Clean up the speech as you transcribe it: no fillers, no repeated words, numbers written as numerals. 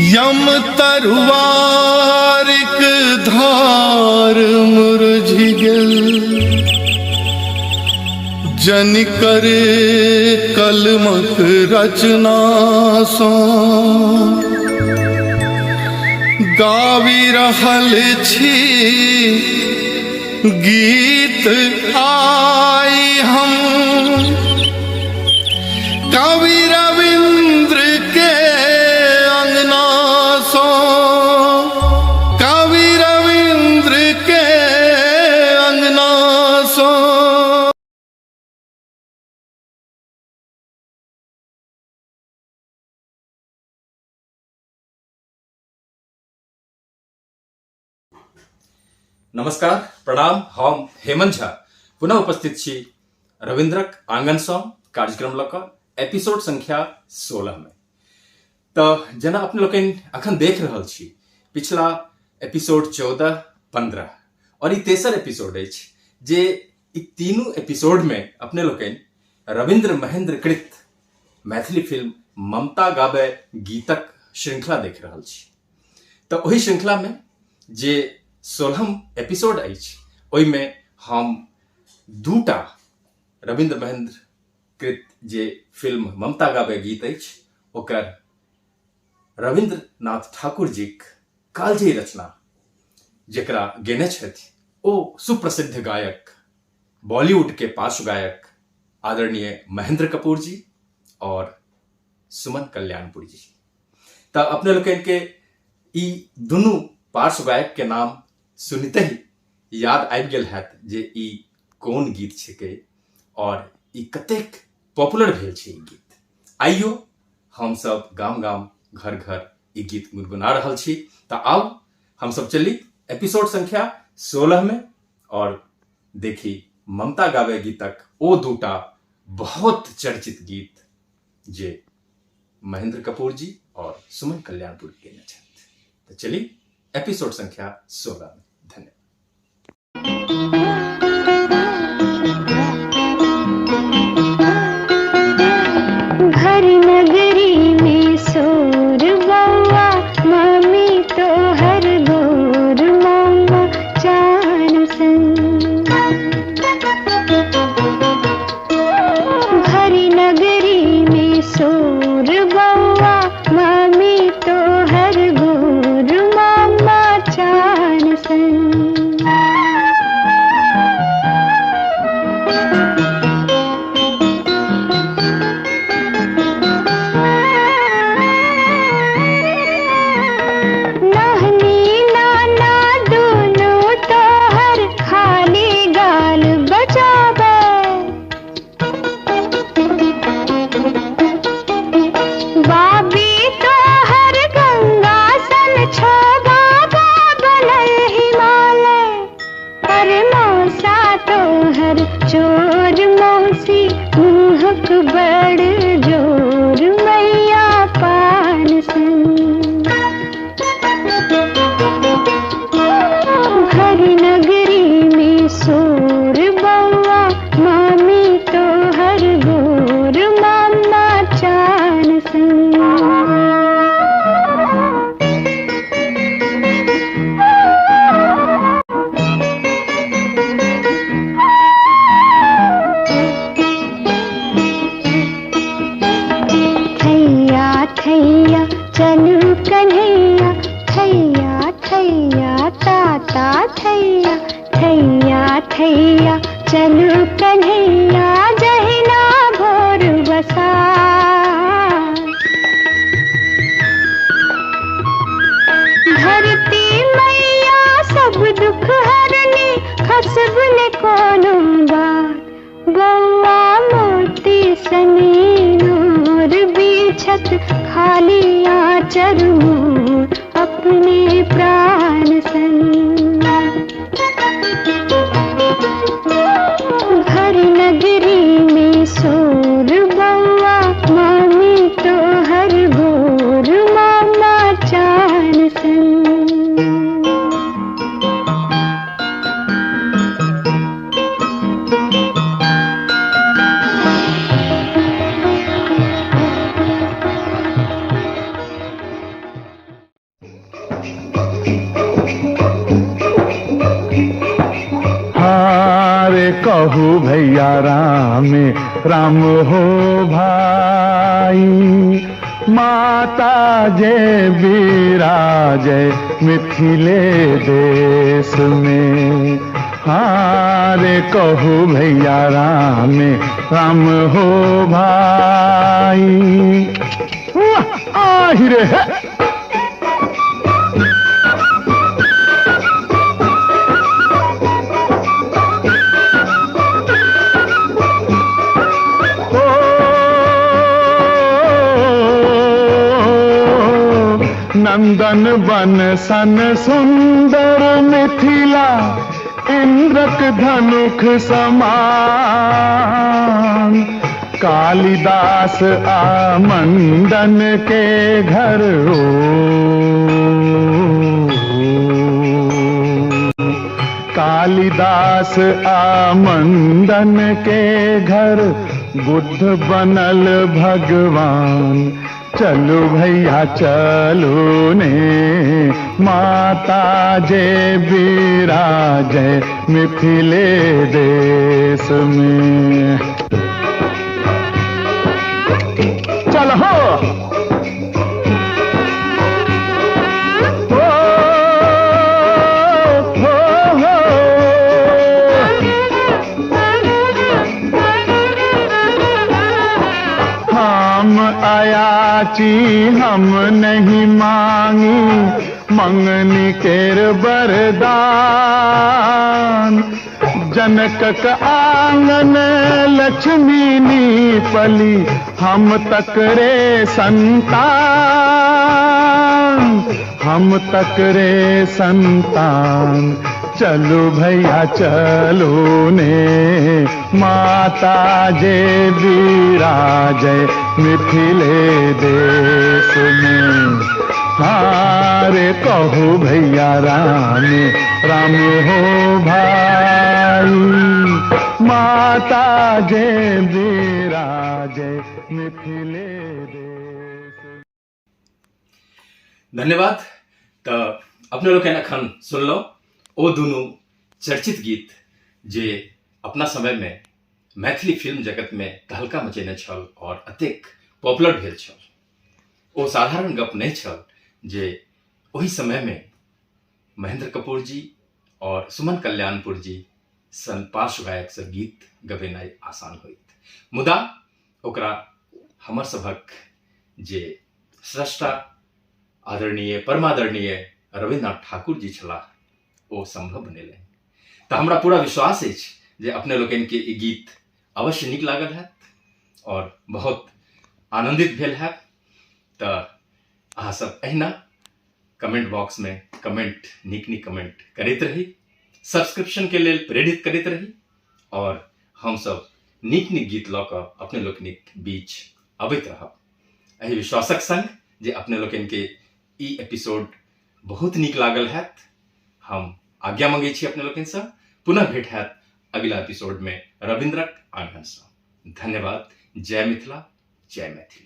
यम तरुवारिक धार मुरझि गेल, जनिकर कलमक रचना सँ गाबि रहल छी गीत आइ हम। कवि रविन्द्र के अंगना सँ, कवि रविन्द्र के अंगना सँ। नमस्कार, प्रणाम। हम हेमंत झा पुनः उपस्थित छी रविन्द्रक आंगनसँ कार्यक्रम लऽ कऽ एपिसोड संख्या 16 मे। तऽ जेना अपने लोकनि अखन देख रहल छी, पिछला एपिसोड 14, 15 और ई तेसर एपिसोड अछि जे ई तीनू एपिसोड में अपने लोकनि रविन्द्र महेंद्र कृत मैथिली फिल्म ममता गाबै गीतक श्रृंखला देख रहल छी। तऽ ओहि श्रृंखला में जे 16म एपिसोड अछि ओहिमे हम दूटा रविन्द्र महेंद्र कृत जे फिल्म ममता गाबै गीत अछि ओकर रविन्द्रनाथ ठाकुर जीक कालजयी रचना जेकरा गेने छथि ओ सुप्रसिद्ध गायक, बॉलीवुड के पार्श्व गायक आदरणीय महेंद्र कपूर जी और सुमन कल्याणपुरी जी। तऽ अपने लोकनि के ई दुनू पार्श्व गायक के नाम सुनिते ही याद आबि गेल हैत जे ई कोन गीत छिकै और ई कतेक पॉपुलर भेल छै ई गीत। आइयो हमसब गाम गाम घर घर ई गीत गुनगुना रहल छी। तऽ आउ हमसब चली एपिसोड संख्या 16 में और देखी ममता गावे गीतक ओ दूटा बहुत चर्चित गीत जे महेंद्र कपूर जी और सुमन कल्याणपुर के छथि। तो चली एपिसोड संख्या 16 में। धन्यवाद। भर नगरी में सोर बउआ, मामी तो हर गोर मामा चान संग। भर नगरी में सोर बउआ, मामी तो हर गोर मामा चान संग। नहनी नाना दोनों तोहर खाली गाल बचावे, बाबी तोहर गंगा सन छो बाबा बनल हिमालय। अरे मौसा तोहर चोर मौसी मुँहक बड़ जोर मैया पान सन। भर नगरी में सोर बउआ, मामी तोहर गोर मामा चान सन। थैया थैया चलू कन्हैया, थैया थैया ताता थैया, थैया थैया चलू कन्हैया जहिना भोर बसा। धरती मैया सब दुख हरनी, खसब ने कोनो बात। बउआ मोती सनी नूर बिछत खाली आचर मोर अपने प्राण सन। भर नगरी में सोर बउआ, मामी तोहर गोर मामा चान सन। हारे कहू भैया राम राम हो भाई, माता जे विराजे मिथिले देश में। हारे कहू भैया राम राम हो भाई। आहिरे है। नंदन बन सन सुंदर मिथिला, इंद्रक धनुख समान। कालिदास आ मंडन के घर हो, कालिदास आ मंडन के घर, बुद्ध बनल भगवान। चलो भैया चलो ने, माता जे विराजे मिथिले देश में। चल हो अयाची हम नहीं मांगी, मंगनी केर वरदान। जनकक आंगन लक्ष्मी नीपली, हम तक रे संतान, हम तक रे संतान। चलो भैया चलो ने, माता जे विराजे मिथिले देश में। हारे कहू भैया राम राम हो भाई, माता जे विराजे मिथिले देश। धन्यवाद। तऽ अपने लोकनि एखन सुनलहुँ ओ दुनू चर्चित गीत जे अपना समयमे मैथिली फिल्म जगतमे तहलका मचेने छल और अतेक पॉपुलर भेल छल। ओ साधारण गप नहि छल जे ओहि समयमे महेंद्र कपूर जी और सुमन कल्याणपुर जी सन पार्श्व गायकसँ गीत गबेनाइ आसान होइत, मुदा ओकरा हमर सभक जे स्रष्टा आदरणीय परमादरणीय रविन्द्रनाथ ठाकुर जी छलाह ओ संभव बनेलनि। तऽ हमरा पूरा विश्वास अछि जे अपने लोकनिके ई गीत अवश्य नीक लागल हैत और बहुत आनंदित भेल हैत। तऽ अहाँ सब एहिना कमेंट बॉक्स में कमेंट, नीक नीक कमेंट करैत रही, सब्सक्रिप्शन के लेल प्रेरित करैत रही और हम सब नीक नीक गीत लऽ कऽ अपने लोकनिक बीच अबैत रहब, एहि विश्वासक संग जे अपने लोकनिके ई एपिसोड बहुत नीक लागल हैत। हम आज्ञा मंगै छी अपने लोकनिसँ, पुनः भेंट हैत अगिला एपिसोडमे रविन्द्रक आंगनसँ। धन्यवाद। जय मिथिला, जय मैथिली।